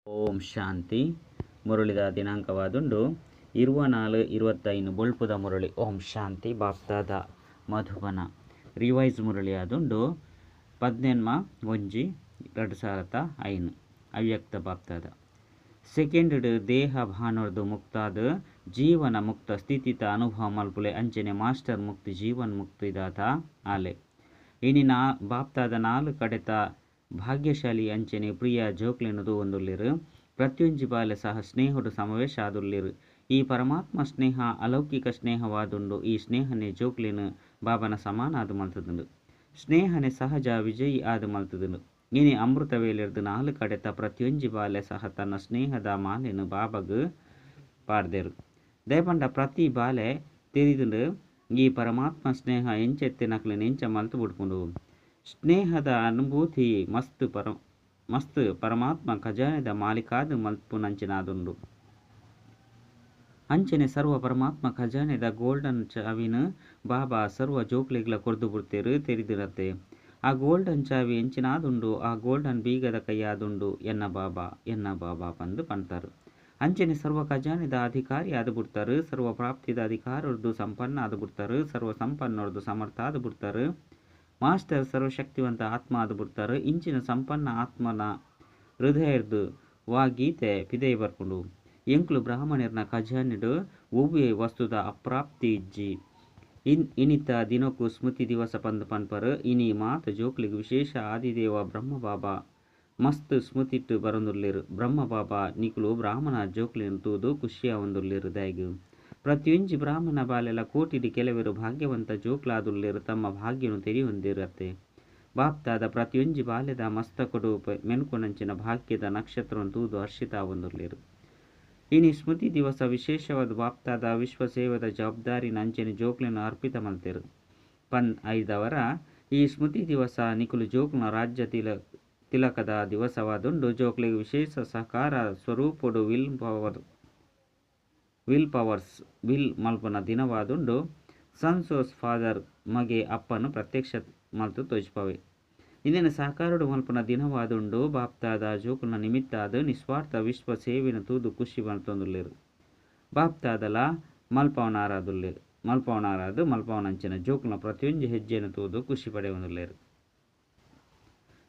ಓಂ ಶಾಂತಿ. ಮುರಳಿದ ದಿನಾಂಕವಾದುಂಡು 24 25 ಬೊಳ್ಪುದ ಮುರಳಿ. ಓಂ ಶಾಂತಿ. BapDada Madhuban. Revise Murali ಆದುಂಡು 18-1-2005. ಅವ್ಯಕ್ತ BapDada. Second ದೇಹ ಭಾನೊರ್ದು ಮುಕ್ತಾದ ಜೀವನ ಮುಕ್ತ ಸ್ಥಿತಿತ ಅನುಭವ ಮಲ್ಪುಲೆ. ಅಂಚನೆ ಮಾಸ್ಟರ್ ಮುಕ್ತಿ ಜೀವನ್ ಮುಕ್ತಿದಾತ ಆಲೆ. ಇನಿ ನಾ ಬಾಪ್ದಾದ ನಾಲ್ ಕಡೆತ ಭಾಗ್ಯಶಾಲಿ ಅಂಚನೆ ಪ್ರಿಯ ಜೋಕ್ಲೆನ್ ತೂವೊಂದುಲ್ಲೆರ್. ಪ್ರತಿಯೊಂಜಿ ಬಾಲೆ ಸಹ ಸ್ನೇಹಡು ಸಮಾವೇಶ ಆದುಲ್ಲೆರ್. ಈ ಪರಮಾತ್ಮ ಸ್ನೇಹ ಅಲೌಕಿಕ ಸ್ನೇಹವಾದುಂಡು. ಈ ಸ್ನೇಹನೆ ಜೋಕ್ಲೆನ್ ಬಾಬನ ಸಮಾನ ಆದ್ ಮಲ್ತದುಂಡು. ಸ್ನೇಹನೆ ಸಹಜ ವಿಜಯಿ ಆದ್ ಮಲ್ತದುಂಡು. ಇನಿ ಅಮೃತ ವೇಳೆರ್ದು ನಾಲ್ ಕಡೆತ ಪ್ರತಿಯೊಂಜಿ ಬಾಲೆ ಸಹ ತನ್ನ ಸ್ನೇಹದ ಮಾಲೆನ್ ಬಾಬಗ್ ಪಾಡ್ದೆರ್. ದಯಪಂಡ ಪ್ರತಿ ಬಾಲೆ ತೆರಿದುಂಡು ಈ ಪರಮಾತ್ಮ ಸ್ನೇಹ ಎಂಚೆತ್ತಿನಕ್ಲೆನ್ ಎಂಚ ಮಲ್ತು ಬಿಡ್ಪುಂಡು. ಸ್ನೇಹದ ಅನುಭೂತಿ ಮಸ್ತ್ ಪರಮಾತ್ಮ ಖಜಾನೆದ ಮಾಲೀಕಾದ್ ಮಲ್ಪುನಂಚಿನಾದುಂಡು. ಅಂಚನೆ ಸರ್ವ ಪರಮಾತ್ಮ ಖಜಾನೆದ ಗೋಲ್ಡನ್ ಚಾವಿನ್ ಬಾಬಾ ಸರ್ವ ಜೋಕ್ಲೆಗ್ಲ ಕೊರ್ದು ಬಿಡ್ತೇರು ತೆರಿದಿರತ್ತೆ. ಆ ಗೋಲ್ಡನ್ ಚಾವಿ ಎಂಚಿನಾದುಂಡು, ಆ ಗೋಲ್ಡನ್ ಬೀಗದ ಕೈಯಾದುಂಡು ಎನ್ನ ಬಾಬಾ ಎನ್ನ ಬಾಬಾ ಪಂದು ಪಂತಾರೆ. ಅಂಚನೆ ಸರ್ವ ಖಜಾನೆದ ಅಧಿಕಾರಿ ಆದ್ ಬಿಡ್ತಾರೆ. ಸರ್ವ ಪ್ರಾಪ್ತಿದ ಅಧಿಕಾರರ್ದು ಸಂಪನ್ನ ಆದ್ ಬಿಡ್ತಾರೆ. ಸರ್ವ ಸಂಪನ್ನರ್ದು ಸಮರ್ಥ ಆದ್ ಬಿಡ್ತಾರೆ. ಮಾಸ್ಟರ್ ಸರ್ವಶಕ್ತಿವಂತ ಆತ್ಮ ಆದ್ ಬಿಡ್ತಾರೆ. ಇಂಚಿನ ಸಂಪನ್ನ ಆತ್ಮನ ಹೃದಯರ್ದು ವಾ ಗೀತೆ ಪಿದೈ ಬರ್ಪುಂಡು. ಎಂಕ್ಲು ಬ್ರಾಹ್ಮಣರ್ನ ಖಜಾನೆಡು ಒವ್ವೆ ವಸ್ತುದ ಅಪ್ರಾಪ್ತಿ ಇಜ್ಜಿ. ಇನಿತ ದಿನಕ್ಕೂ ಸ್ಮೃತಿ ದಿವಸ ಪಂದ್ ಪನ್ಪರ್. ಇನಿ ಮಾತ ಜೋಕ್ಲೆಗ್ ವಿಶೇಷ ಆದಿದೇವ ಬ್ರಹ್ಮ ಬಾಬಾ ಮಸ್ತ್ ಸ್ಮೃತಿಟ್ ಬರೊಂದುಲ್ಲೆರ್. ಬ್ರಹ್ಮ ಬಾಬಾ ನಿಕುಲು ಬ್ರಾಹ್ಮಣ ಜೋಕ್ಲೆನ್ ತೂದು ಖುಷಿಯಾವೊಂದುಲ್ಲೆರ್. ದಾಯೆಗ್ ಪ್ರತಿಯೊಂಜಿ ಬ್ರಾಹ್ಮಣ ಬಾಲೆಲ ಕೋಟಿಡ್ ಕೆಲವೆರು ಭಾಗ್ಯವಂತ ಜೋಕ್ಲಾದುಲ್ಲೆರ್. ತಮ್ಮ ಭಾಗ್ಯನು ತೆರಿಯೊಂದೆರ್ ಅತ್ತೆ. ಬಾಪ್ದಾದ ಪ್ರತಿಯೊಂಜಿ ಬಾಲೆದ ಮಸ್ತಕಡು ಮೆನ್ಕುನಂಚಿನ ಭಾಗ್ಯದ ನಕ್ಷತ್ರನ್ ತೂದು ಹರ್ಷಿತಾವೊಂದುಲ್ಲೆರ್. ಇನಿ ಸ್ಮೃತಿ ದಿವಸ ವಿಶೇಷವಾದ ಬಾಪ್ದಾದ ವಿಶ್ವ ಸೇವೆದ ಜವಾಬ್ದಾರಿನ ಅಂಚನೆ ಜೋಕ್ಲೆನ್ ಅರ್ಪಿತ ಮಲ್ತೆರ್ ಪನ್ ಐದವರ. ಈ ಸ್ಮೃತಿ ದಿವಸ ನಿಕುಲು ಜೋಕ್ಲನ ರಾಜ್ಯ ತಿಲಕದ ದಿವಸವಾದುಂಡು. ಜೋಕ್ಲೆಗ್ ವಿಶೇಷ ಸಹಕಾರ ಸ್ವರೂಪಡು will power will powers will ಮಲ್ಪುನ ದಿನವಾದುಂಡು. ಸನ್ಸೋಸ್ ಫಾದರ್ ಮಗೆ ಅಪ್ಪನು ಪ್ರತ್ಯಕ್ಷ ಮಲ್ತು ತೋಜಿಪವೆ. ಇಂದಿನ ಸಹಕಾರಡು ಮಲ್ಪುನ ದಿನವಾದುಂಡು. ಬಾಪ್ದಾದ ಜೋಕುಲ್ನ ನಿಮಿತ್ತ ಆದ್ ನಿಸ್ವಾರ್ಥ ವಿಶ್ವ ಸೇವೆಯನ್ನು ತೂದು ಖುಷಿ ಮಲ್ತೊಂದುಲ್ಲೆರ್. ಬಾಪ್ದಾದಲ ಮಲ್ಪವನಾರಾದುಲ್ಲೆರ್. ಮಲ್ಪವನಾರಾದು ಮಲ್ಪವನಂಚಿನ ಜೋಕುಲ್ನ ಪ್ರತಿಯೊಂಜಿ ಹೆಜ್ಜೆಯನ್ನು ತೂದು ಖುಷಿ ಪಡೆಯೊಂದುಲ್ಲೆರ್.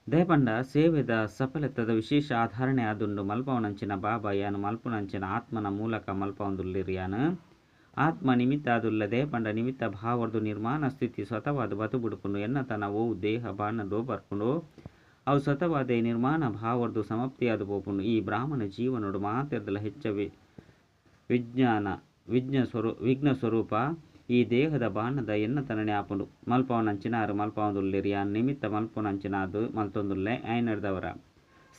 ದಯಪಂಡ ಸೇವೆದ ಸಫಲತೆದ ವಿಶೇಷ ಆಧಾರಣೆ ಆದುಂಡು. ಮಲ್ಪವನಂಚಿನ ಬಾಬಾ ಯಾನ್ ಮಲ್ಪುನಂಚಿನ ಆತ್ಮನ ಮೂಲಕ ಮಲ್ಪವೊಂದುಲ್ಲೆರ್. ಯಾನ್ ಆತ್ಮ ನಿಮಿತ್ತ ಆದುಲ್ಲ. ದಯಪಂಡ ನಿಮಿತ್ತ ಭಾವರ್ದು ನಿರ್ಮಾಣ ಸ್ಥಿತಿ ಸ್ವತವಾದ ಬತು ಬಿಡ್ಪುಂಡು. ಎನ್ನ ತನ ಓ ದೇಹ ಬಾಣಡು ಬರ್ಪುಂಡು, ಅವು ಸ್ವತವಾದ ನಿರ್ಮಾಣ ಭಾವರ್ದು ಸಮಾಪ್ತಿಯಾದ ಪೋಪುಂಡು. ಈ ಬ್ರಾಹ್ಮಣ ಜೀವನೋಡು ಮಾತೆರ್ದಲ ಹೆಚ್ಚ ವಿಜ್ಞಾನ ವಿಜ್ಞ ಸ್ವರೂ ವಿಘ್ನ ಸ್ವರೂಪ ಈ ದೇಹದ ಬಾಣದ ಎನ್ನ ತನನೆ ಆಪುಂಡು. ಮಲ್ಪವನಂಚಿನಾರು ಮಲ್ಪವೊಂದುಲ್ಲೆರ್. ಯಾನ್ ನಿಮಿತ್ತ ಮಲ್ಪುನಂಚಿನ ಅದು ಮಲ್ತೊಂದುಲ್ಲೆ. ಐನರ್ದವರ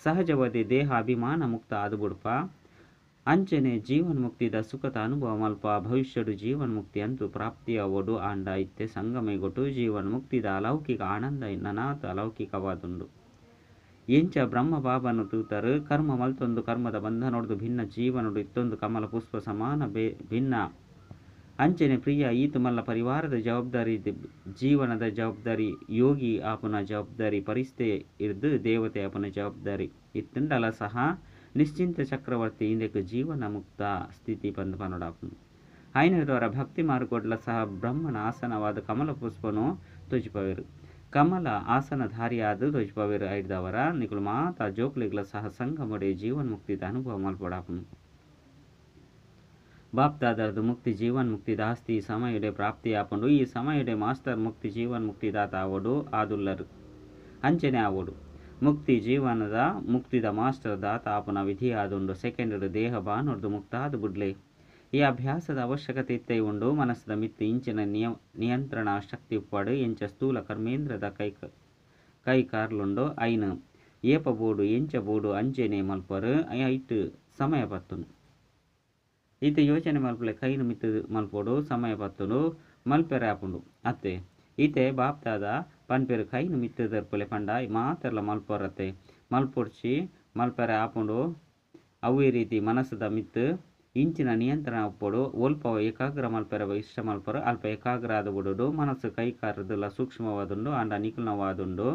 ಸಹಜವಾದಿ ದೇಹ ಅಭಿಮಾನ ಮುಕ್ತ ಆದ್ ಬುಡ್ಪ. ಅಂಚನೆ ಜೀವನ್ ಮುಕ್ತಿದ ಸುಖದ ಅನುಭವ ಮಲ್ಪ. ಭವಿಷ್ಯಡು ಜೀವನ್ ಮುಕ್ತಿ ಅಂತೂ ಪ್ರಾಪ್ತಿಯಾವೊಡು. ಆಂಡ ಇತ್ತೆ ಸಂಗಮೇಗೊಟ್ಟು ಜೀವನ್ ಮುಕ್ತಿದ ಅಲೌಕಿಕ ಆನಂದ ನನಾತ್ ಅಲೌಕಿಕವಾದುಂಡು. ಎಂಚ ಬ್ರಹ್ಮ ಬಾಬಾನು ತೂತರು ಕರ್ಮ ಮಲ್ತೊಂದು ಕರ್ಮದ ಬಂಧನೊಡ್ದು ಭಿನ್ನ ಜೀವನೊಡು ಇತ್ತೊಂದು ಕಮಲ ಪುಷ್ಪ ಸಮಾನ ಭಿನ್ನ. ಅಂಚನೆ ಪ್ರಿಯ ಈತು ಮಲ್ಲ ಪರಿವಾರದ ಜವಾಬ್ದಾರಿ, ಜೀವನದ ಜವಾಬ್ದಾರಿ, ಯೋಗಿ ಆಪುನ ಜವಾಬ್ದಾರಿ, ಪರಿಸ್ಥೆ ಇರ್ದು ದೇವತೆ ಆಪುನ ಜವಾಬ್ದಾರಿ ಇತ್ತುಂಡಲ ಸಹ ನಿಶ್ಚಿಂತ ಚಕ್ರವರ್ತಿ ಇಂದಕ್ಕೆ ಜೀವನ ಮುಕ್ತ ಸ್ಥಿತಿ ಪಂದ್ ಪನೊಡಾಪುಂಡು. ಐನರ್ದವರ ಭಕ್ತಿ ಮಾರ್ಗೊಡ್ಲ ಸಹ ಬ್ರಹ್ಮನ ಆಸನವಾದ ಕಮಲ ಪುಷ್ಪನು ತೋಜಿಪವೇರು. ಕಮಲ ಆಸನಧಾರಿಯಾದ ತೋಜಿಪವೇರು. ಐಡ್ದವರ ನಿಕುಲು ಮಾತಾ ಜೋಕ್ಲೆಗ್ಲ ಸಹ ಸಂಗಮಡೆ ಜೀವನ್ ಮುಕ್ತಿದ ಅನುಭವ ಮಲ್ಪೊಡಾಪುಂಡು. ಬಾಪ್ದಾದರ್ದು ಮುಕ್ತಿ ಜೀವನ್ ಮುಕ್ತಿ ದಾಸ್ತಿ ಸಮಯಡೆ ಪ್ರಾಪ್ತಿ ಆಪುಂಡು. ಈ ಸಮಯಡೆ ಮಾಸ್ಟರ್ ಮುಕ್ತಿ ಜೀವನ್ ಮುಕ್ತಿದಾತ ಆವೊಡು ಆದುಲ್ಲರು. ಅಂಚನೆ ಆವೊಡು. ಮುಕ್ತಿ ಜೀವನದ ಮುಕ್ತಿದ ಮಾಸ್ಟರ್ ದಾತ ಆಪುನ ವಿಧಿ ಆದುಂಡು. ಸೆಕೆಂಡ್ ದೇಹ ಬಾನೊರ್ದು ಮುಕ್ತಾದ ಬುಡ್ಲೆ. ಈ ಅಭ್ಯಾಸದ ಅವಶ್ಯಕತೆ ಇತ್ತೈ ಉಂಡು. ಮನಸ್ಸದ ಮಿತ್ತು ಇಂಚಿನ ನಿಯಂತ್ರಣ ಶಕ್ತಿ ಉಪ್ಪಾಡು. ಎಂಚ ಸ್ಥೂಲ ಕರ್ಮೇಂದ್ರದ ಕೈ ಕೈ ಕಾರ್ಲುಂಡು, ಐನ್ ಏಪ ಬೋಡು ಎಂಚ ಬೋಡು ಅಂಚೆನೆ ಮಲ್ಪರು. ಐಟ್ ಸಮಯ ಪತ್ತುನು. ಈತ ಯೋಚನೆ ಮಲ್ಪಲೆ ಕೈನ ಮಿತ್ತು ಮಲ್ಪೊಡು, ಸಮಯ ಪತ್ತುನು, ಮಲ್ಪೆರೆ ಆಪುಂಡು ಅತ್ತೆ. ಈತೆ ಬಾಪ್ದಾದ ಪನ್ಪೆರು ಕೈನ ಮಿತ್ತು ದರ್ಪಲೆ ಪಂಡ ಮಾತೆರ್ಲ ಮಲ್ಪರತ್ತೆ. ಮಲ್ಪೊಡ್ಚಿ, ಮಲ್ಪೆರೆ ಆಪುಂಡು. ಅವೇ ರೀತಿ ಮನಸ್ಸದ ಮಿತ್ತು ಇಂಚಿನ ನಿಯಂತ್ರಣ ಉಪ್ಪೊಡು. ಒಲ್ಪ ಏಕಾಗ್ರ ಮಲ್ಪೆರೆ ಇಷ್ಟ ಮಲ್ಪರು ಅಲ್ಪ ಏಕಾಗ್ರ ಆದ ಬಿಡೋಡು. ಮನಸ್ಸು ಕೈ ಕಾರದೆಲ್ಲ ಸೂಕ್ಷ್ಮವಾದುಂಡು, ಆಂಡ ನಿಕುಲ್ನವಾದುಂಡು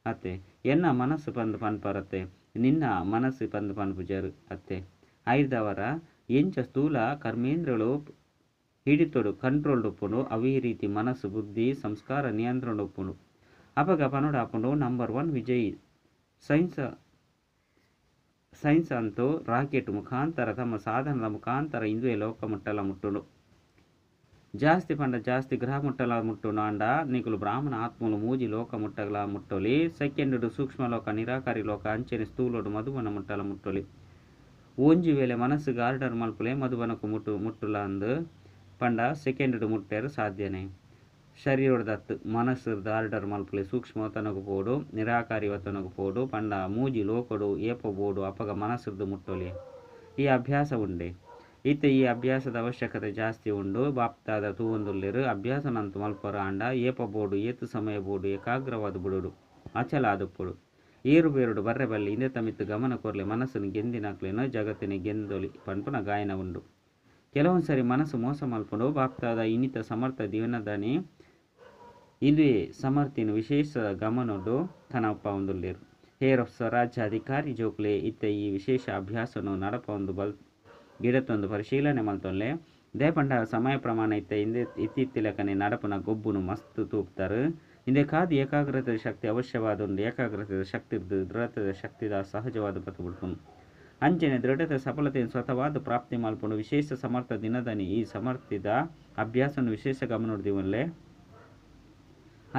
ಅತ್ತೆ. ಎನ್ನ ಮನಸ್ಸು ಪಂದ್ ಪನ್ಪರತ್ತೆ. ನಿನ್ನ ಮನಸ್ಸು ಪಂದ್ ಪನ್ಪುಜರು ಅತ್ತೆ. ಐರ್ದವರ ಎಂಚ ಸ್ಥೂಲ ಕರ್ಮೇಂದ್ರಳು ಹಿಡಿತೊಡು ಕಂಟ್ರೋಲ್ಡ್ ಉಪ್ಪುಂಡು ಅವೇ ರೀತಿ ಮನಸ್ಸು ಬುದ್ಧಿ ಸಂಸ್ಕಾರ ನಿಯಂತ್ರಣ ಉಪ್ಪುಂಡು. ಅಪಗ ಪನೋಡಾಪುಂಡು ನಂಬರ್ 1 ವಿಜಯ್ ಸೈನ್ಸ್ ಅಂತೂ ರಾಕೆಟ್ ಮುಖಾಂತರ ತಮ್ಮ ಸಾಧನದ ಮುಖಾಂತರ ಇಂದುವೆ ಲೋಕ ಮುಟ್ಟಲ ಮುಟ್ಟುಂಡು. ಜಾಸ್ತಿ ಪಂಡ ಜಾಸ್ತಿ ಗ್ರಹ ಮುಟ್ಟಲ ಮುಟ್ಟುಂಡು. ಆಂಡ ನಿಕುಲು ಬ್ರಾಹ್ಮಣ ಆತ್ಮಲು ಮೂಜಿ ಲೋಕ ಮುಟ್ಟಲ ಮುಟ್ಟೊಲಿ. ಸೆಕೆಂಡ್ ಸೂಕ್ಷ್ಮ ಲೋಕ ನಿರಾಕಾರಿ ಲೋಕ ಅಂಚನೆ ಸ್ಥೂಲೋಡು ಮಧುಬನ ಮುಟ್ಟಲ ಮುಟ್ಟೊಲಿ. ಒಂಜಿ ವೇಳೆ ಮನಸ್ಸಿಗೆ ಆರ್ಡರ್ ಮಲ್ಪುಲೆ ಮಧುಬನಕು ಮುಟ್ಟುಲ ಅಂದು ಪಂಡ ಸೆಕೆಂಡ್ ಮುಟ್ಟೆರು ಸಾಧ್ಯನೇ. ಶರೀರದತ್ತು ಮನಸ್ಸುರ್ದು ಆರ್ಡರ್ ಮಲ್ಪುಲೆ ಸೂಕ್ಷ್ಮ ವತನಗು ಪೋಡು ನಿರಾಕಾರಿ ವತನಗು ಪೋಡು ಪಂಡ ಮೂಜಿ ಲೋಕಡು ಏಪ ಬೋಡು ಅಪಗ ಮನಸ್ಸುರ್ದು ಮುಟ್ಟೊಲಿ. ಈ ಅಭ್ಯಾಸ ಉಂಡೆ. ಇತ್ತೆ ಈ ಅಭ್ಯಾಸದ ಅವಶ್ಯಕತೆ ಜಾಸ್ತಿ ಉಂಡು. ಬಾಪ್ತಾದ ತೂವೊಂದುಲ್ಲೆರು ಅಭ್ಯಾಸನಂತು ಮಲ್ಪರ ಆಂಡ ಏಪ ಬೋಡು ಏತು ಸಮಯ ಬೋಡು ಏಕಾಗ್ರವಾದ ಬಿಡೋಡು ಅಚಲ ಆದುಪ್ಪುಡು ಏರು ಬೇರುಡು ಬರ್ರೆ ಬಲ್ಲಿ ಇಂದೆ ತಮಿತ್ತು ಗಮನ ಕೊರ್ಲೆ ಮನಸ್ಸನ್ನು ಗೆಂದಿನಕ್ಲೇನು ಜಗತ್ತಿನ ಗೆಂದೊಲಿ ಪನ್ಪುನ ಗಾಯನ ಉಂಡು. ಕೆಲವೊಂದು ಸರಿ ಮನಸ್ಸು ಮೋಸ ಮಲ್ಪುಂಡು. ಬಾಪ್ತಾದ ಇನ್ನಿತ ಸಮರ್ಥ ದಿವನದಾನಿ ಇಂದುವೆ ಸಮರ್ಥಿನ ವಿಶೇಷ ಗಮನೊಡು ಕನಪ ಉಂದುಲ್ಲೆರು. ಹೇರ್ ಸ್ವರಾಜ್ಯಾಧಿಕಾರಿ ಜೋಕ್ಲೆ ಇತ್ತೆ ಈ ವಿಶೇಷ ಅಭ್ಯಾಸನು ನಡಪೊಂದು ಬಲ್ ಗಿಡತ್ತೊಂದು ಪರಿಶೀಲನೆ ಮಲ್ತೊನ್ಲೆ. ದೇಪಂಡ ಸಮಯ ಪ್ರಮಾಣ ಇತ್ತೆ ಇಂದೆ ಇತ್ತಿತ್ತಿಲಕನೆ ನಡಪುನ ಗೊಬ್ಬುನು ಮಸ್ತ್ ತೂಪ್ತಾರು. ಇಂದೆ ಕಾದು ಏಕಾಗ್ರತೆದ ಶಕ್ತಿ ಅವಶ್ಯವಾದುಂಡು. ಏಕಾಗ್ರತೆದ ಶಕ್ತಿ ದೃಢತೆದ ಶಕ್ತಿದ ಸಹಜವಾದ ಪತ್ತು ಬಿಡ್ಪುನು. ಅಂಚನೆ ದೃಢತೆ ಸಫಲತೆಯನ್ನು ಸ್ವತಃವಾದ ಪ್ರಾಪ್ತಿ ಮಲ್ಪುಂಡು. ವಿಶೇಷ ಸಮರ್ಥ ದಿನದನಿ ಈ ಸಮರ್ಥಿದ ಅಭ್ಯಾಸನು ವಿಶೇಷ ಗಮನ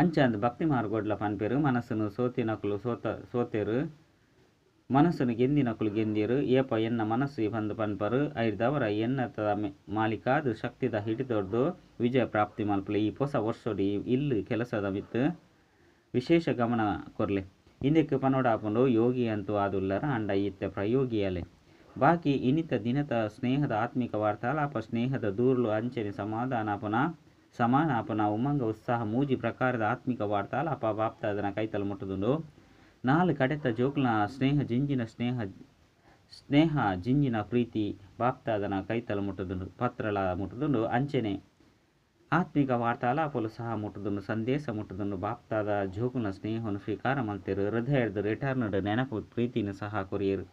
ಅಂಚಂದ್ ಭಕ್ತಿ ಮಾರ್ಗೊಡ್ಲ ಪನ್ಪೆರು. ಮನಸ್ಸನ್ನು ಸೋತಿನಕುಲು ಸೋತೆರು, ಮನಸ್ಸನ್ನು ಗೆಂದಿನಕುಲು ಗೆಂದಿರು. ಏಪ ಎನ್ನ ಮನಸ್ಸು ಪಂದ್ ಪನ್ಪರು. ಐರ್ದವರ ಎನ್ನತ ಮಾಲಿಕಾದ ಶಕ್ತಿದ ಹಿಡಿದೊಡ್ದು ವಿಜಯ ಪ್ರಾಪ್ತಿ ಮಲ್ಪುಲೆ. ಈ ಹೊಸ ವರ್ಷೋಡು ಈ ಇಲ್ಲು ಕೆಲಸದ ಮಿತ್ತು ವಿಶೇಷ ಗಮನ ಕೊರ್ಲೆ. ಇಂದಕ್ಕೆ ಪನೋಡಾಪುಂಡು ಯೋಗಿ ಅಂತೂ ಆದುಲ್ಲರ ಅಂಡ ಇತ್ತೆ ಪ್ರಯೋಗಿಯಲೆ. ಬಾಕಿ ಇನ್ನಿತ ದಿನದ ಸ್ನೇಹದ ಆತ್ಮಿಕ ವಾರ್ತಾಲಾಪ ಸ್ನೇಹದ ದೂರ್ಲು ಅಂಚನೆ ಸಮಾಧಾನಾಪನ ಸಮಾನಾಪನ ಉಮಂಗ ಉತ್ಸಾಹ ಮೂಜಿ ಪ್ರಕಾರದ ಆತ್ಮಿಕ ವಾರ್ತಾಲಾಪ ಬಾಪ್ತಾದನ ಕೈತಲ ಮುಟ್ಟುದುಂಡು. ನಾಲ್ ಕಡೆತ ಜೋಕ್ಲ ಸ್ನೇಹ ಜಿಂಜಿನ ಸ್ನೇಹ ಜಿಂಜಿನ ಪ್ರೀತಿ ಬಾಪ್ತಾದನ ಕೈತಲ ಮುಟ್ಟುದುಂಡು ಪತ್ರಲ ಮುಟ್ಟುದುಂಡು. ಅಂಚನೆ ಆತ್ಮಿಕ ವಾರ್ತಾಲಾಪಲು ಸಹ ಮುಟ್ಟುದುಂಡು ಸಂದೇಶ ಮುಟ್ಟುದುಂಡು. ಬಾಪ್ತಾದ ಜೋಕುನ ಸ್ನೇಹವನ್ನು ಸ್ವೀಕಾರ ಮಲ್ತೆರು. ಹೃದಯದ ರಿಟರ್ನ್ ನೆನಪು ಪ್ರೀತಿನ ಸಹ ಕೊರಿಯರು.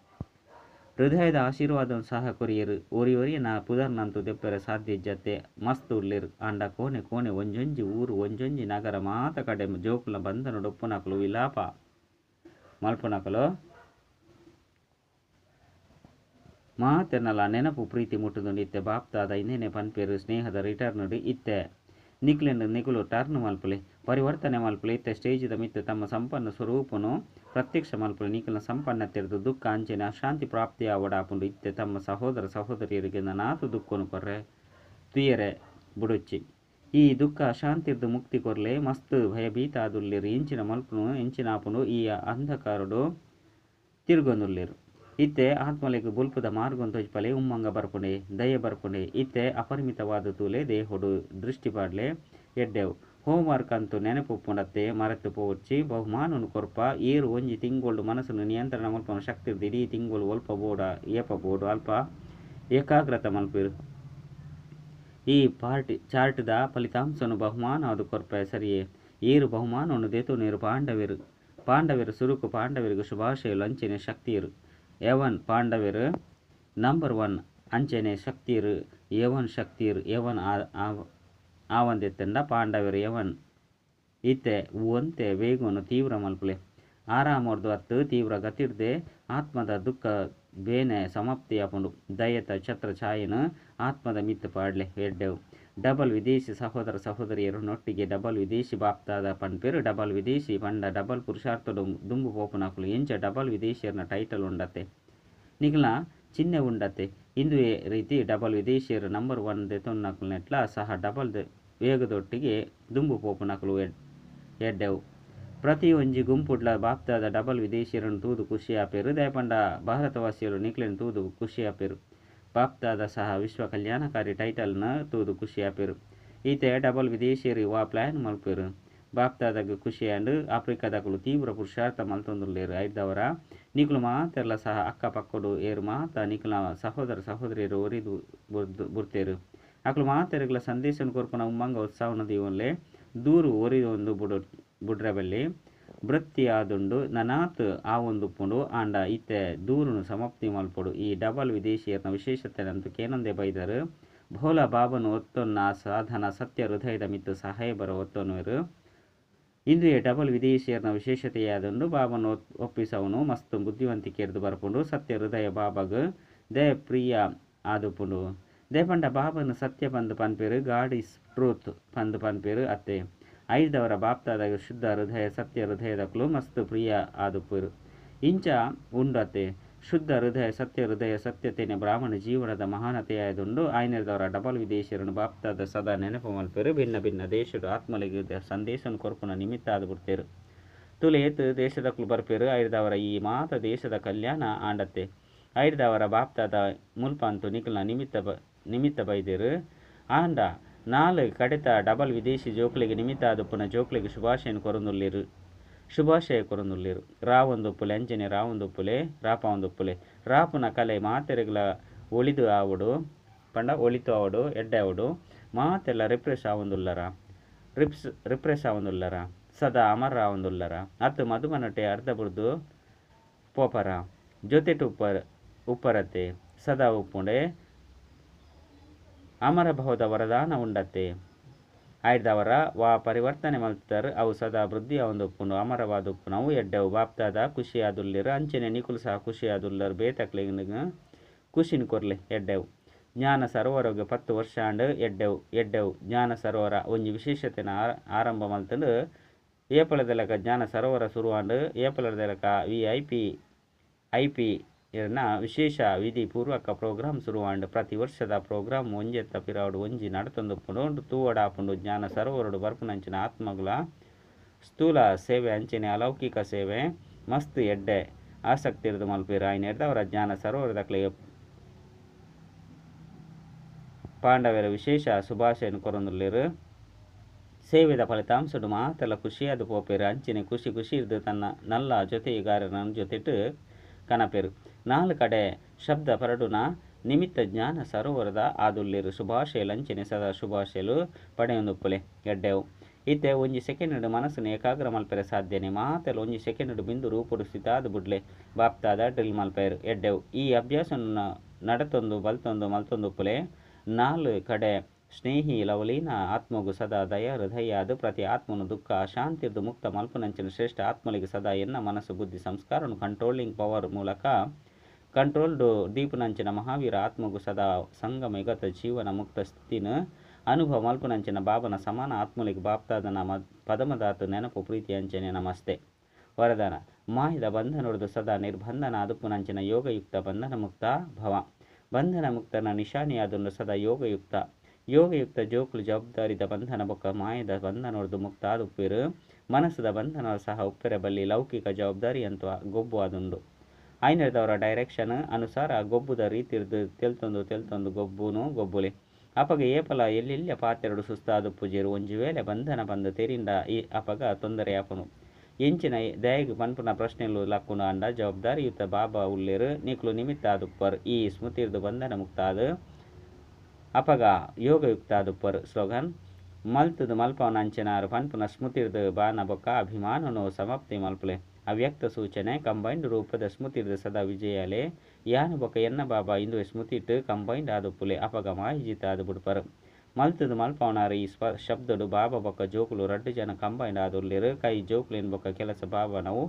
ಹೃದಯದ ಆಶೀರ್ವಾದವನ್ನು ಸಹ ಕೊರಿಯರು. ಒರಿ ಒರಿಯನ ಪುದರ್ನಂತು ದೆಪ್ಪರೆ ಸಾಧ್ಯ ಜತೆ ಮಸ್ತ್ ಉಲ್ಲೆರು. ಆಂಡ ಕೋಣೆ ಕೋಣೆ ಒಂಜೊಂಜಿ ಊರು ಒಂಜೊಂಜಿ ನಗರ ಮಾತ ಕಡೆ ಜೋಕುಲ ಬಂಧನ ಡೊಪ್ಪುನಕುಲು ವಿಲಾಪ ಮಲ್ಪುನಕುಲು ಮಾತೆನಲ ನೆನಪು ಪ್ರೀತಿ ಮುಟ್ಟುದುಂಡು. ಇತ್ತೆ ಬಾಪ್ತಾದ ಇನ್ನೇನೆ ಪನ್ಪೇರು ಸ್ನೇಹದ ರಿಟರ್ನ್ ಇತ್ತೆ ನಿಕ್ಲೆನ್ ನಿಕುಲು ಟರ್ನ್ ಮಲ್ಪುಲೆ ಪರಿವರ್ತನೆ ಮಲ್ಪುಲೆ. ಇತ್ತೆ ಸ್ಟೇಜಿದ ಮಿತ್ತು ತಮ್ಮ ಸಂಪನ್ನ ಸ್ವರೂಪನು ಪ್ರತ್ಯಕ್ಷ ಮಲ್ಪುಲೆ. ನಿಕುಲ ಸಂಪನ್ನ ತೆರೆದು ದುಃಖ ಅಂಚೆನ ಅಶಾಂತಿ ಪ್ರಾಪ್ತಿಯಾವಡಾಪುಂಡು. ಇತ್ತೆ ತಮ್ಮ ಸಹೋದರ ಸಹೋದರಿಯರಿಗೆ ನಾತು ದುಃಖನು ಕೊರ್ರೆ ತುಯರೆ ಬುಡೊಚ್ಚಿ. ಈ ದುಃಖ ಅಶಾಂತಿರ್ದು ಮುಕ್ತಿ ಕೊರ್ಲೆ. ಮಸ್ತ್ ಭಯಭೀತ ಆದುಲ್ಲೇರು. ಎಂಚಿನ ಮಲ್ಪುನು ಎಂಚಿನಾಪುನು ಈ ಅಂಧಕಾರಡು ತಿರುಗೊಂದುಲ್ಲೇರು. ಇತ್ತೆ ಆತ್ಮಲೆಗ್ ಬುಲ್ಪುದ ಮಾರ್ಗನ್ ತೋಜ್ಪಲೆ. ಉಮ್ಮಂಗ ಬರ್ಪುಂಡೆ ದಯೆ ಬರ್ಪುಂಡೆ. ಇತ್ತೆ ಅಪರಿಮಿತವಾದ ತೂಲೆ ದೇಹೊಡು ದೃಷ್ಟಿ ಪಾಡ್ಲೆ ಎಡ್ಡೆವು. ಹೋಮ್ವರ್ಕ್ ಅಂತೂ ನೆನಪುಪ್ಪುಂಡತ್ತೆ ಮರೆತು ಪೋವೊಚ್ಚಿ. ಬಹುಮಾನನು ಕೊರ್ಪ ಏರು ಒಂಜಿ ತಿಂಗೊಳ್ಳು ಮನಸ್ಸನ್ನು ನಿಯಂತ್ರಣ ಮಲ್ಪುನ ಶಕ್ತಿ ಇಡೀ ತಿಂಗೊಳು ಒಲ್ಪ ಬೋಡ ಏಪ ಬೋಡು ಅಲ್ಪ ಏಕಾಗ್ರತೆ ಮಲ್ಪಿರು. ಈ ಪಾರ್ಟಿ ಚಾರ್ಟ್ದ ಫಲಿತಾಂಶನು ಬಹುಮಾನ ಅದು ಕೊರ್ಪ ಸರಿಯೇ. ಏರು ಬಹುಮಾನವನ್ನು ದೇತುನೇರು ಪಾಂಡವರು. ಪಾಂಡವರು ಸುರುಕು ಪಾಂಡವರಿಗೆ ಶುಭಾಶಯಲು ಅಂಚನೆ ಶಕ್ತಿಯರು. ಎವನ್ ಪಾಂಡವರು ನಂಬರ್ 1 ಅಂಚನೆ ಶಕ್ತಿಯರು. ಎವನ್ ಶಕ್ತಿಯರು ಎವನ್ ಆವಂದೆತ್ತಂಡ ಪಾಂಡವರು ಎವನ್. ಇತ್ತೆ ಒಂತೆ ವೇಗವನ್ನು ತೀವ್ರ ಮಲ್ಪುಲೆ. ಆರಾಮರ್ದು ಅತ್ತು ತೀವ್ರ ಗತಿರ್ದೆ ಆತ್ಮದ ದುಃಖ ಬೇನೆ ಸಮಾಪ್ತಿಯಾಪುಂಡು. ದಯತ ಛತ್ರ ಛಾಯನ ಆತ್ಮದ ಮಿತ್ತು ಪಾಡ್ಲೆ ಎಡ್ಡೆವು. ಡಬಲ್ ವಿದೇಶಿ ಸಹೋದರ ಸಹೋದರಿಯರು ನೊಟ್ಟಿಗೆ ಡಬಲ್ ವಿದೇಶಿ ಬಾಪ್ತಾದ ಪನ್ಪೇರು. ಡಬಲ್ ವಿದೇಶಿ ಪಂಡ ಡಬಲ್ ಪುರುಷಾರ್ಥಡು ದುಂಬು ಪೋಪುನಕುಲು. ಎಂಚ ಡಬಲ್ ವಿದೇಶಿಯರ್ನ ಟೈಟಲ್ ಉಂಡತ್ತೆ ನಿಗ್ಲ ಚಿಹ್ನೆ ಉಂಡತ್ತೆ. ಇಂದುವೆ ರೀತಿ ಡಬಲ್ ವಿದೇಶಿಯರು ನಂಬರ್ 1 ದೆತೊನ್ನಕುಲ್ನೆಟ್ಲ ಸಹ ಡಬಲ್ ವೇಗದೊಟ್ಟಿಗೆ ದುಂಬು ಪೋಪುನಕುಲು ಎಡ್ಡೆವು. ಪ್ರತಿಯೊಂಜಿ ಗುಂಪುಡ್ಲ ಬಾಪ್ತಾದ ಡಬಲ್ ವಿದೇಶಿಯರನ್ನು ತೂದು ಖುಷಿಯಾಪೇರು. ದಯಪಂಡ ಭಾರತವಾಸಿಯರು ನಿಕ್ಲೆನ್ ತೂದು ಖುಷಿಯಾಪೇರು. ಬಾಪ್ತಾದ ಸಹ ವಿಶ್ವ ಕಲ್ಯಾಣಕಾರಿ ಟೈಟಲ್ನ ತೂದು ಖುಷಿಯಾಪೇರು. ಈತೆ ಡಬಲ್ ವಿದೇಶಿಯರು ವಾ ಪ್ಲಾನ್ ಮಲ್ಪೇರು. ಬಾಪ್ತಾದಾಗ ಖುಷಿಯಾಂಡು ಆಫ್ರಿಕಾದಕುಲು ತೀವ್ರ ಪುರುಷಾರ್ಥ ಮಲ್ತೊಂದುಲ್ಲೇರು. ಐದವರ ನಿಕುಲು ಮಾತೆರ್ಲ ಸಹ ಅಕ್ಕಪಕ್ಕಡು ಏರು ಮಾತ ನಿಕುಲ ಸಹೋದರ ಸಹೋದರಿಯರು ಒರಿದು ಬುಡ್ತೇರು. ಅಕುಲು ಮಾತೆರ್ಗಳ ಸಂದೇಶನ ಕೊರ್ಪುನ ಉಮ್ಮಂಗ ಉತ್ಸಾಹನ ದೀವನ್ಲೆ ದೂರು ಒರಿದೊಂದು ಬುಡ್ರಬಲ್ಲಿ. ವೃತ್ತಿ ಆದುಂಡು. ನನಾತ್ ಆವೊಂದುಪ್ಪುಂಡು. ಆಂಡ ಇತ್ತೆ ದೂರುನ್ ಸಮಾಪ್ತಿ ಮಲ್ಪೊಡು. ಈ ಡಬಲ್ ವಿದೇಶಿಯೆರ್ನ ವಿಶೇಷತೆನ್ ಅಂತೂ ಕೇನೊಂದೆ ಬೈದರ್. ಭೋಲಾ ಬಾಬಾನ್ ಒತ್ತೊನ್ನ ಸಾಧನ ಸತ್ಯ ಹೃದಯದ ಮಿತ್ತ್ ಸಾಹೇಬರ ಒತ್ತೊನುವೆರ್. ಇಂದುವೆ ಡಬಲ್ ವಿದೇಶಿಯೆರ್ನ ವಿಶೇಷತೆಯಾದುಂಡು. ಬಾಬಾನ್ ಒಪ್ಪಿಸವುನು ಮಸ್ತ್ ಬುದ್ಧಿವಂತಿಕೆರ್ದ್ ಬರ್ಪುಂಡು. ಸತ್ಯ ಹೃದಯ ಬಾಬಾಗ್ ದೇ ಪ್ರಿಯ ಆದುಪ್ಪುಂಡು. ದಾಯೆ ಪಂಡ ಬಾಬಾನ್ ಸತ್ಯ ಪಂದ್ ಪನ್ಪೆರ್. ಗಾಡ್ is truth ಪಂದ್ ಪನ್ಪೆರ್ ಅತ್ತೆ. ಐಡ್ದವರ ಬಾಪ್ದಾದ ಶುದ್ಧ ಹೃದಯ ಸತ್ಯ ಹೃದಯದಕುಲು ಮಸ್ತ್ ಪ್ರಿಯ ಆದುಪ್ಪೆರ್. ಇಂಚ ಉಂಡು ಅತ್ತೆ. ಶುದ್ಧ ಹೃದಯ ಸತ್ಯ ಹೃದಯ ಸತ್ಯತೆನೆ ಬ್ರಾಹ್ಮಣ ಜೀವನದ ಮಹಾನತೆಯಾದುಂಡು. ಆಯ್ನೆರ್ದವರ ಡಬಲ್ ವಿದೇಶಿಯರನ್ನು ಬಾಪ್ದಾದ ಸದಾ ನೆನಪು ಮಲ್ಪೆರ್. ಭಿನ್ನ ಭಿನ್ನ ದೇಶಡ್ ಆತ್ಮಲೆಗ್ ಸಂದೇಶನ್ ಕೊರ್ಪುನ ನಿಮಿತ್ತ ಆದ್ ಬುಡ್ತೆರ್. ತೂಲೆ ಏತ್ ದೇಶದಕುಲು ಬರ್ಪೆರ್. ಐಡ್ದವರ ಈ ಮಾತ ದೇಶದ ಕಲ್ಯಾಣ ಆಂಡತ್ತೆ. ಐಡ್ದವರ ಬಾಪ್ದಾದ ಮುಲ್ಪ ಅಂತೂ ನಿಕಲ್ನ ನಿಮಿತ್ತ ನಿಮಿತ್ತ ಬೈದೆರ್. ಆಂಡ ನಾಲ್ ಕಡೆತ ಡಬಲ್ ವಿದೇಶಿ ಜೋಕ್ಲೆಗ್ ನಿಮಿತ್ತ ಆದುಪ್ಪುನ ಜೋಕ್ಲೆಗ್ ಶುಭಾಶಯನ್ ಕೊರೊಂದುಲ್ಲೆರ್. ಶುಭಾಶಯ ಕೊರೊಂದುಲ್ಲೆರ್. ರಾವೊಂದುಪ್ಪುಲೆ ಅಂಚನೆ ರಾವೊಂದುಪ್ಪುಲೆ ರಾಪಾವೊಂದುಪ್ಪುಲೆ. ರಾಪುನ ಕಲೆ ಮಾತೆರೆಗ್ಲ ಒಳಿದು ಆವೊಡು ಪಂಡ ಒಳಿತು ಆವೊಡು ಎಡ್ಡೆ ಆವೊಡು. ಮಾತೆರ್ಲ ರಿಫ್ರೆಶ್ ಆವೊಂದುಲ್ಲರ ರಿಪ್ಸ್ ರಿಫ್ರೆಶ್ ಆವೊಂದುಲ್ಲರ ಸದಾ ಅಮರ ಆವೊಂದುಲ್ಲರ ಅತ್ ಮಧುಬನಟೆ ಅರ್ಧ ಬುಡ್ದು ಪೋಪರ ಜೊತೆಟ್ ಉಪ್ಪರ್ ಉಪ್ಪರತೆ ಸದಾ ಉಪ್ಪುಂಡೆ ಅಮರ ಭವದ ವರದಾನ ಉಂಡತ್ತೆ. ಐಡ್ದವರ ವಾ ಪರಿವರ್ತನೆ ಮಲ್ತರ್ ಅವು ಸದಾ ವೃದ್ಧಿ ಆವೊಂದುಪ್ಪುಂಡು. ಅಮರವಾದ ಉಪ್ಪುನವು ಎಡ್ಡೆವು. ಬಾಪ್ದಾದ ಖುಷಿಯಾದುಲ್ಲೆರ್ ಅಂಚನೆ ನಿಕುಲು ಸಹ ಖುಷಿಯಾದುಲ್ಲರ್. ಬೇತಕ್ಲೆಗ್ ಖುಷಿನ್ ಕೊರ್ಲೆ ಎಡ್ಡೆವು. ಜ್ಞಾನ ಸರೋವರಗ್ 10 ವರ್ಷ ಆಂಡ್. ಎಡ್ಡೆವು ಎಡ್ಡೆವು. ಜ್ಞಾನ ಸರೋವರ ಒಂಜಿ ವಿಶೇಷತೆನ ಆರಂಭ ಮಲ್ತುಂಡು. ಏಪಲದ ಲೆಕ ಜ್ಞಾನ ಸರೋವರ ಸುರು ಆಂಡ್. ಏಪಲದ ಲೆಕ V I P I P ಇರ್ನ ವಿಶೇಷ ವಿಧಿ ಪೂರ್ವಕ ಪ್ರೋಗ್ರಾಮ್ ಸುರು ಆಂಡ್. ಪ್ರತಿ ವರ್ಷದ ಪ್ರೋಗ್ರಾಮ್ ಒಂಜೆತ್ತ ಪಿರವುಡು ಒಂಜಿ ನಡತೊಂದುಪ್ಪುಂಡು. ತೂವೊಡಾಪುಂಡು ಜ್ಞಾನ ಸರೋವರಡ್ ಬರ್ಪುನಂಚಿನ ಆತ್ಮಗಳ ಸ್ಥೂಲ ಸೇವೆ ಅಂಚನೆ ಅಲೌಕಿಕ ಸೇವೆ ಮಸ್ತ್ ಎಡ್ಡೆ ಆಸಕ್ತಿರ್ದ್ ಮಲ್ಪುವೆರ್. ಆಯಿನೆಡ್ದಾವರ ಜ್ಞಾನ ಸರೋವರದಕ್ಲೆಗ್ ಪಾಂಡವೆರ್ ವಿಶೇಷ ಶುಭಾಶಯನ್ ಕೊರೊಂದುಲ್ಲೆರ್. ಸೇವೆದ ಫಲಿತಾಂಶಡ್ ಮಾತೆರ್ಲ ಖುಷಿಯಾದ್ ಪೋಪೆರ್. ಅಂಚನೆ ಖುಷಿ ಖುಷಿರ್ದ್ ತನ್ನ ನಲ್ಲ ಜೊತೆಗಾರನ ಜೊತೆಟ್ ಕನಪೆರ್. ನಾಲ್ ಕಡೆ ಶಬ್ದ ಪರಡುನ ನಿಮಿತ್ತ ಜ್ಞಾನ ಸರೋವರದ ಆದುಲ್ಲೆರ್. ಶುಭಾಶಯಲು ಅಂಚನೆ ಸದಾ ಶುಭಾಶಯಲು ಪಡೆಯೊಂದುಪ್ಪುಲೆ ಎಡ್ಡೆವು. ಇತ್ತೆ ಒಂಜಿ ಸೆಕೆಂಡ್ ಮನಸ್ಸನ್ನು ಏಕಾಗ್ರ ಮಲ್ಪೆರೆ ಸಾಧ್ಯನೆ. ಮಾತೆರ್ಲ ಒಂಜಿ ಸೆಕೆಂಡ್ ಬಿಂದು ರೂಪುಡು ಸ್ಥಿತಾದ್ ಬುಡ್ಲೆ. ಬಾಪ್ದಾದ ಡ್ರಿಲ್ ಮಲ್ಪೆರ್ ಎಡ್ಡೆವು. ಈ ಅಭ್ಯಾಸನ್ ನಡತೊಂದು ಬಲ್ತೊಂದು ಮಲ್ತೊಂದುಪ್ಪುಲೆ. ನಾಲ್ ಕಡೆ ಸ್ನೇಹಿ ಲವಲೀನ ಆತ್ಮಗ್ ಸದಾ ದಯ ಹೃದಯಾದ್ ಪ್ರತಿ ಆತ್ಮನು ದುಃಖ ಅಶಾಂತಿರ್ದ್ ಮುಕ್ತ ಮಲ್ಪುನಂಚಿನ ಶ್ರೇಷ್ಠ ಆತ್ಮಲಿಗೆ ಸದಾ ಎನ್ನ ಮನಸ್ಸು ಬುದ್ಧಿ ಸಂಸ್ಕಾರನು ಕಂಟ್ರೋಲಿಂಗ್ ಪವರ್ ಮೂಲಕ ಕಂಟ್ರೋಲ್ಡ್ ದೀಪುನಂಚಿನ ಮಹಾವೀರ ಆತ್ಮಗು ಸದಾ ಸಂಗಮ ಯುಗತ ಜೀವನ ಮುಕ್ತ ಸ್ಥಿತಿನ ಅನುಭವ ಮಲ್ಪುನಂಚಿನ ಬಾಬನ ಸಮಾನ ಆತ್ಮಲಿಗೆ ಬಾಪ್ತಾದನ ಪದಮದಾತು ನೆನಪು ಪ್ರೀತಿ ಅಂಚನೆ ನಮಸ್ತೆ. ವರದಾನ ಮಾಯದ ಬಂಧನೊಡ್ದು ಸದಾ ನಿರ್ಬಂಧನ ಆದುಪ್ಪುನಂಚಿನ ಯೋಗಯುಕ್ತ ಬಂಧನ ಮುಕ್ತ ಭವ. ಬಂಧನ ಮುಕ್ತನ ನಿಶಾನೆಯಾದುಂಡು ಸದಾ ಯೋಗಯುಕ್ತ. ಯೋಗಯುಕ್ತ ಜೋಕುಲು ಜವಾಬ್ದಾರಿದ ಬಂಧನ ಬೊಕ್ಕ ಮಾಯದ ಬಂಧನೊಡ್ದು ಮುಕ್ತ ಆದುಪ್ಪೆರ್. ಮನಸ್ಸುದ ಬಂಧನ ಸಹ ಉಪ್ಪೆರೆ ಬಲ್ಲಿ. ಲೌಕಿಕ ಜವಾಬ್ದಾರಿ ಅಂತ ಗೊಬ್ಬು ಆದುಂಡು. ಐನೆರ್ದವರ ಡೈರೆಕ್ಷನ್ ಅನುಸಾರ ಗೊಬ್ಬುದ ರೀತಿರ್ದ್ ತೆಲ್ತೊಂದು ತೆಲ್ತೊಂದು ಗೊಬ್ಬುನು ಗೊಬ್ಬುಲೆ. ಅಪಗ ಏಪಲ ಎಲ್ಲೆಲ್ಲ ಪಾತೆರಡು ಸುಸ್ತಾದುಪ್ಪುಜೆರ್. ಒಂಜಿ ವೇಳೆ ಬಂಧನ ಪಂದ್ ತೆರಿಂಡ ಈ ಅಪಗ ತೊಂದರೆ ಆಪುಂಡು. ಎಂಚಿನ ದಾಯೆಗ್ ಪನ್ಪುನ ಪ್ರಶ್ನೆಲು ಲಕ್ಕುಂಡು. ಆಂಡ ಜವಾಬ್ದಾರಿಯುತ ಬಾಬಾ ಉಲ್ಲೆರ್. ನಿಕುಲು ನಿಮಿತ್ತ ಆದುಪ್ಪರ್. ಈ ಸ್ಮೃತಿರ್ದ್ ಬಂಧನ ಮುಕ್ತ ಆದ್ ಅಪಗ ಯೋಗಯುಕ್ತ ಆದುಪ್ಪರ್. ಸ್ಲೋಗನ್ ಮಲ್ತುದು ಮಲ್ಪವನ ಅಂಚೆನಾರು ಪನ್ಪುನ ಸ್ಮೃತಿರ್ದ್ ಬಾನ ಬೊಕ್ಕ ಅಭಿಮಾನನು ಸಮಾಪ್ತಿ ಮಲ್ಪುಲೆ. ಅವ್ಯಕ್ತ ಸೂಚನೆ ಕಂಬೈನ್ಡ್ ರೂಪದ ಸ್ಮೃತಿರ್ದ್ ಸದಾ ವಿಜಯಾಲೆ. ಯಾನು ಬೊಕ್ಕ ಎನ್ನ ಬಾಬಾ ಇಂದುವೆ ಸ್ಮೃತಿಟ್ ಕಂಬೈನ್ಡ್ ಆದುಪ್ಪುಲೆ. ಅಪಗ ಮಾಯಿಜಿತ ಆದ್ ಬುಡ್ಪರ್. ಮಲ್ತುದು ಮಲ್ಪವನಾರು ಈ ಶಬ್ದಡು ಬಾಬಾ ಬೊಕ್ಕ ಜೋಕುಲು ರಡ್ಡ್ ಜನ ಕಂಬೈನ್ಡ್ ಆದುಲ್ಲೆರ್. ಕೈ ಜೋಕುಲೆನ್ ಬೊಕ್ಕ ಕೆಲಸ ಬಾಬಾನವು.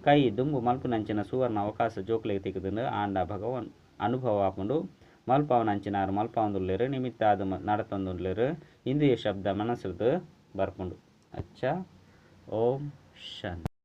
ಕೈ ದುಂಬು ಮಲ್ಪುನಂಚಿನ ಸುವರ್ಣ ಅವಕಾಶ ಜೋಕುಲೆಗ್ ತಿಕ್ಕುದುಂಡು. ಆಂಡ ಭಗವಾನ್ ಅನುಭವ ಆಪುಂಡು. ಮಲ್ಪವನಂಚಿನಾರು ಮಲ್ಪವೊಂದುಲ್ಲೆರ್. ನಿಮಿತ್ತ ಆದ್ ನಡತೊಂದುಲ್ಲೆರ್. ಇಂದುವೆ ಶಬ್ದ ಮನಸ್ಸುರ್ದು ಬರ್ಪುಂಡು. ಅಚ್ಚ ಓಂ ಶಾಂತಿ.